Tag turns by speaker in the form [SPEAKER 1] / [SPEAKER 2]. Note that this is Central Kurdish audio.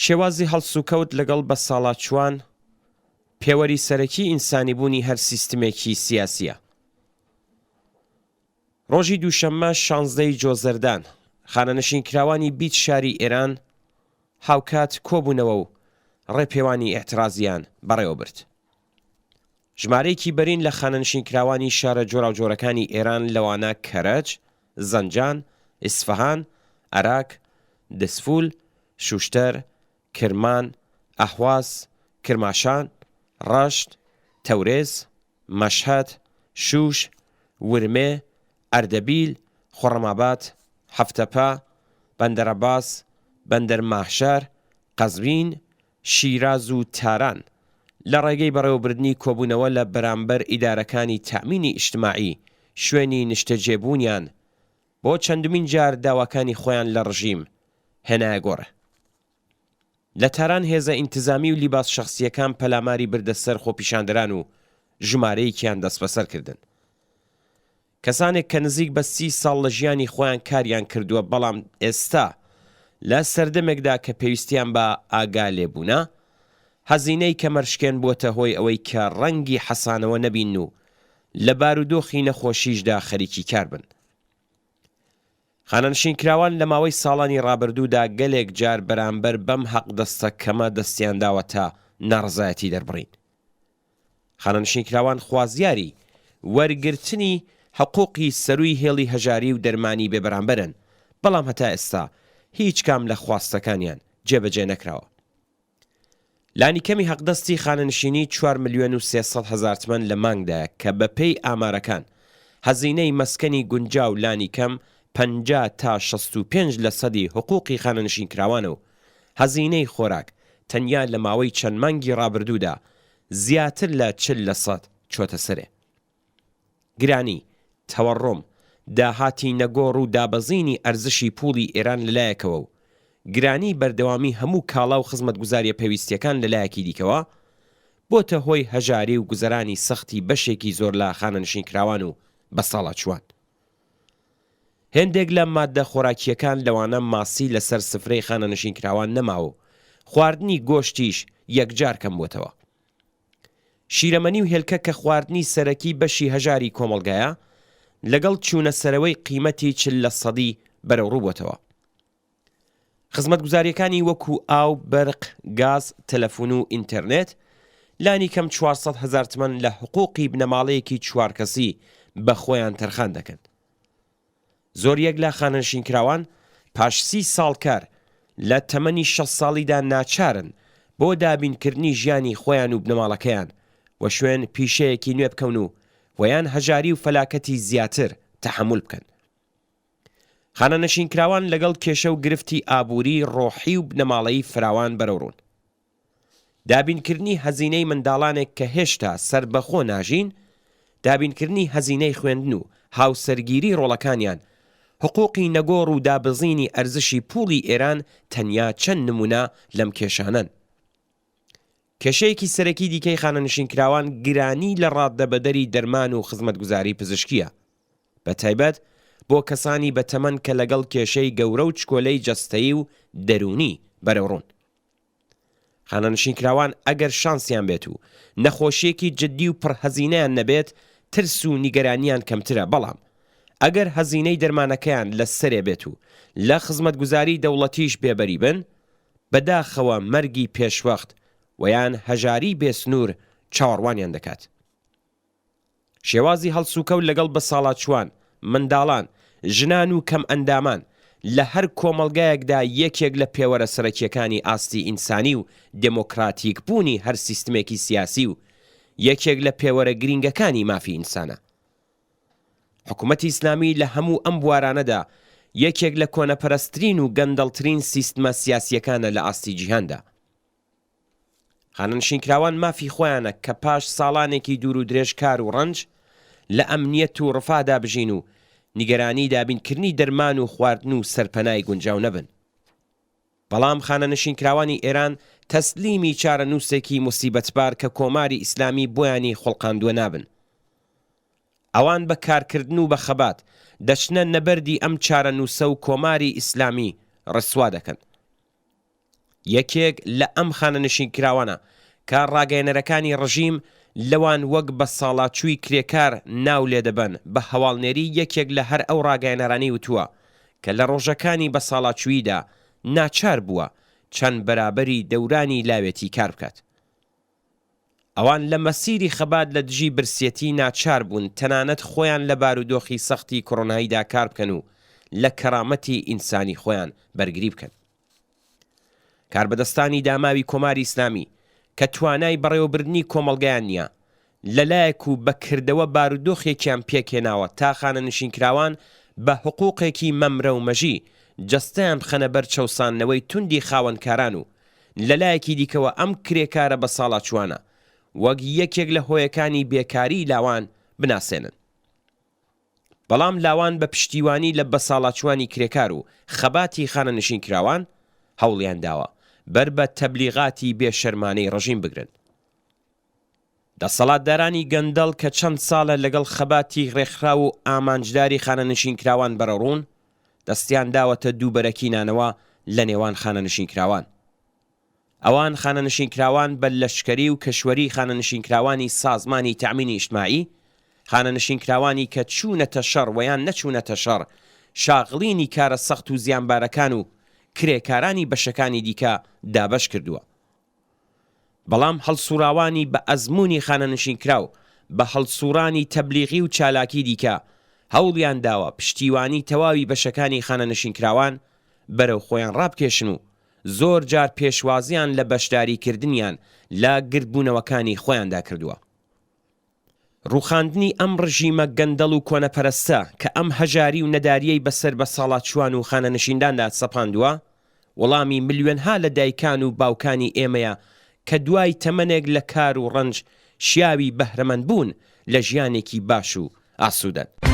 [SPEAKER 1] شێوازی هەڵسوکەوت لەگەڵ بەساڵاچووان پێوەری سەرەکی ئینسانیبوونی هەر سیستمێکی سیاسییە. ڕۆژی دووشەممە شانزدە ی جۆزەردان، خانەنشینکراوانی 20 شاری ئێران هاوکات کۆبوونەوە و ڕێپێوانی ئیعترازییان بەڕێوەبرد. ژمارەیەکی بەرین لە خانەنشینکراوانی شارە جۆراوجۆرەکانی ئێران لەوانە کەرەج، زەنجان، ئیسفەهان، ئەراک، دزفول، شوشتەر، کرمان، ئەهواز، کرماشان، ڕەشت، تەورێز، مەشهەد، شوش، ورمێ، ئەردەبیل، خوڕەماباد، هەفتەپە، بەندەرعەباس، بەندەر ماهشەهر، قەزوین، شیراز و تاران لە ڕێگەی بەڕێوەبردنی کۆبوونەوە لە بەرامبەر ئیدارەکانی تەئمینی ئیجتماعی شوێنی نیشتەجێبوونیان بۆ چەندمین جار داواکانی خۆیان لە ڕژیم هێنایە گۆڕێ. لە تاران هێزە ئینتزامی و لیباس شەخسییەکان پەلاماری بردە سەر خۆپیشاندەران و ژمارەیەکیان دەستبەسەر کردن. کەسانێک کە نزیک بە 30 ساڵ لە ژیانی خۆیان کاریان کردووە بەڵام ئێستا لە سەردەمێکدا کە پێویستیان بە ئاگا لێبوونە، هەزینەی کەمەرشکێن بووەتە هۆی ئەوەی کە ڕەنگی حەسانەوە نەبین و لە بارودۆخی نەخۆشیشدا خەریکی کار بن. خانەنشینکراوان لە ماوەی ساڵانی ڕابردوودا گەلێک جار بەرامبەر بەم حەقدەستە کەمە دەستیان داوەتە ناڕەزایەتی دەربڕین. خانەنشینکراوان خوازیاری وەرگرتنی حقوقی سەرووی هێڵی هەژاری و دەرمانی بێبەرامبەرن، بەڵام هەتا ئێستا هیچ کام لە خواستەکانیان جێبەجێ نەکراوە. لانیکەمی حەقدەستی خانەنشینی 4,300,000 تمەن لە مانگدایە کە بەپێی ئامارەکان هەزینەی مەسکەنی گونجاو لانیکەم 50 تا 65 لەسەدی حقوقی خانەنشینکراوانە و هەزینەی خۆراک تەنیا لە ماوەی چەند مانگی ڕابردوودا زیاتر لە 40 لەسەد چۆتە سەرێ. گرانی، تەوەڕۆم، داهاتی نەگۆڕ و دابەزینی ئەرزشی پووڵی ئێران لە لایەکەوە و گرانی بەردەوامی هەموو کاڵا و خزمەتگوزارییە پێویستییەکان لە لایەکی دیکەوە، بۆتە هۆی هەژاری و گوزەرانی سەختی بەشێکی زۆر لە خانەنشینکراوان و بەساڵاچووان. هێندێک لە ماددە خۆراکییەکان لەوانە ماسی لەسەر سفرەی خانەنشینکراوان نەماوە و خواردنی گۆشتیش یەکجار کەم بۆتەوە. شیرەمەنی و هێلکە کە خواردنی سەرەکی بەشی هەژاری کۆمەڵگایە، لەگەڵ چوونە سەرەوەی قیمەتی 40 لە سەدی بەرەوڕوو بۆتەوە. خزمەتگوزارییەکانی وەکوو ئاو، بەرق، گاز، تەلەفون و ئینتێرنێت لانیکەم 400 هەزار تمەن لە حقووقی بنەماڵەیەکی چوار کەسی بە خۆیان تەرخان دەکەن. زۆریەک لە خانەنشینکراوان پاش 30 ساڵ کار لە تەمەنی 60 ساڵیدا ناچارن بۆ دابینکردنی ژیانی خۆیان و بنەماڵەکەیان وەشوێن پیشەیەکی نوێ بکەون و وەیان هەژاری و فەلاکەتی زیاتر تەحەمول بکەن. خانەنشینکراوان لەگەڵ کێشە و گرفتی ئابووری، ڕۆحی و بنەماڵەیی فراوان بەرەوڕوون. دابینکردنی هەزینەی منداڵانێک کە هێشتا سەربەخۆ ناژین، دابینکردنی هەزینەی خوێندن و هاوسەرگیری ڕۆڵەکانیان، حقوقی نەگۆڕ و دابەزینی ئەرزشی پووڵی ئێران تەنیا چەند نموونە لەم کێشانەن. کێشەیەکی سەرەکی دیکەی خانەنشینکراوان گرانی لە ڕاددەبەدەری دەرمان و خزمەتگوزاری پزیشکییە، بەتایبەت بۆ کەسانی بەتەمەن کە لەگەڵ کێشەی گەورە و چکۆلەی جەستەیی و دەروونی بەرەوڕوون. خانەنشینکراوان ئەگەر شانسیان بێت و نەخۆشییەکی جددی و پڕ هەزینەیان نەبێت ترس و نیگەرانییان کەمترە، بەڵام ئەگەر هەزینەی دەرمانەکەیان لە سەرێ بێت و لە خزمەتگوزاری دەوڵەتیش بێبەری بن، بەداخەوە مەرگی پێشوەخت وەیان هەژاریی بێسنوور چاوەڕوانیان دەکات. شێوازی هەڵسوکەوت لەگەڵ بەساڵاچووان، منداڵان، ژنان و کەمئەندامان لە هەر کۆمەڵگایەکدا یەکێک لە پێوەرە سەرەکییەکانی ئاستی ئینسانی و دێمۆکراتیک بوونی هەر سیستمێکی سیاسی و یەکێک لە پێوەرە گرینگەکانی مافی ئینسانە. حکوومەتی ئیسلامی لە هەموو ئەم بوارانەدا یەکێک لە کۆنەپەرستترین و گەندەڵترین سیستمە سیاسییەکانە لە ئاستی جیهاندا. خانەنشینکراوان مافی خۆیانە کە پاش ساڵانێکی دوور و درێژ کار و ڕەنج، لە ئەمنیەت و ڕفادا بژین و نیگەرانی دابینکردنی دەرمان و خواردن و سەرپەنای گونجاو نەبن. بەڵام خانەنشینکراوانی ئێران تەسلیمی چارەنووسێکی موسیبەتبار کە کۆماری ئیسلامی بۆیانی خوڵقاندووە نابن. ئەوان بە کارکردن و بە خەبات دەچنە نەبەردی ئەم چارەنووسە و کۆماری ئیسلامی ڕسوا دەکەن. یەکێک لە ئەم خانەنشینکراوانە کە ڕاگەیەنەرەکانی ڕژیم لەوان وەک بەساڵاچووی کرێکار ناو لێ دەبەن بە هەواڵنێری یەکێک لە هەر ئەو ڕاگەیەنەرانەی وتووە کە لە ڕۆژەکانی بەساڵاچووییدا ناچار بووە چەند بەرابەری دەورانی لاوێتی کار بکات. ئەوان لە مەسیری خەبات لە دژی برسیەتی ناچار بوون تەنانەت خۆیان لە بارودۆخی سەختی کۆرۆناییدا کار بکەن و لە کەرامەتی ئینسانی خۆیان بەرگری بکەن. کاربەدەستانی داماوی کۆماری ئیسلامی کە توانای بەڕێوەبردنی کۆمەڵگەیان نییە، لە لایەک و بە کردەوە بارودۆخێکیان پێکهێناوە تا خانەنشینکراوان بە حقوقێکی مەمرە و مەژی جەستەیان بخەنە بەر چەوساندنەوەی توندی خاوەنکاران و لە لایەکی دیکەوە ئەم کرێکارە بەساڵاچووانە وەک یەکێک لە هۆیەکانی بێکاریی لاوان بناسێنن. بەڵام لاوان بە پشتیوانی لە بەساڵاچووانی کرێکار و خەباتی خانەنشینکراوان هەوڵیان داوە بەر بە تەبلیغاتی بێ شەرمانەی ڕژیم بگرن. دەسەڵاتدارانی گەندەڵ کە چەند ساڵە لەگەڵ خەباتی ڕێکخراو و ئامانجداری خانەنشینکراوان بەرەوڕوون، دەستیان داوەتە دووبەرەکی نانەوە لە نێوان خانەنشینکراوان. ئەوان خانەنشینکراوان بە لەشکەری و کەشوەری خانەنشینکراوانی سازمانی تەئمینی ئیجتماعی، خانەنشینکراوانی کە چوونەتە شەڕ وەیان نەچوونەتە شەڕ، شاغڵینی کارە سەخت و زیانبارەکان و کرێکارانی بەشەکانی دیکە دابەش کردووە. بەڵام هەڵسوڕاوانی بە ئەزموونی خانەنشینکراو بە هەڵسوڕانی تەبلیغی و چالاکی دیکە هەوڵیان داوە پشتیوانی تەواوی بەشەکانی خانەنشینکراوان بەرەو خۆیان ڕابکێشن و زۆر جار پێشوازیان لە بەشداریکردنیان لە گردبوونەوەکانی خۆیاندا کردووە. ڕووخاندنی ئەم ڕژیمە گەندەڵ و کۆنەپەرستە کە ئەم هەژاری و نەدارییەی بەسەر بەساڵاچووان و خانەنشینداندا سەپاندووە، وەڵامی ملیۆنها لە دایکان و باوکانی ئێمەیە کە دوای تەمەنێک لە کار و ڕەنج شیاوی بەهرەمەندبوون لە ژیانێکی باش و ئاسوودەن.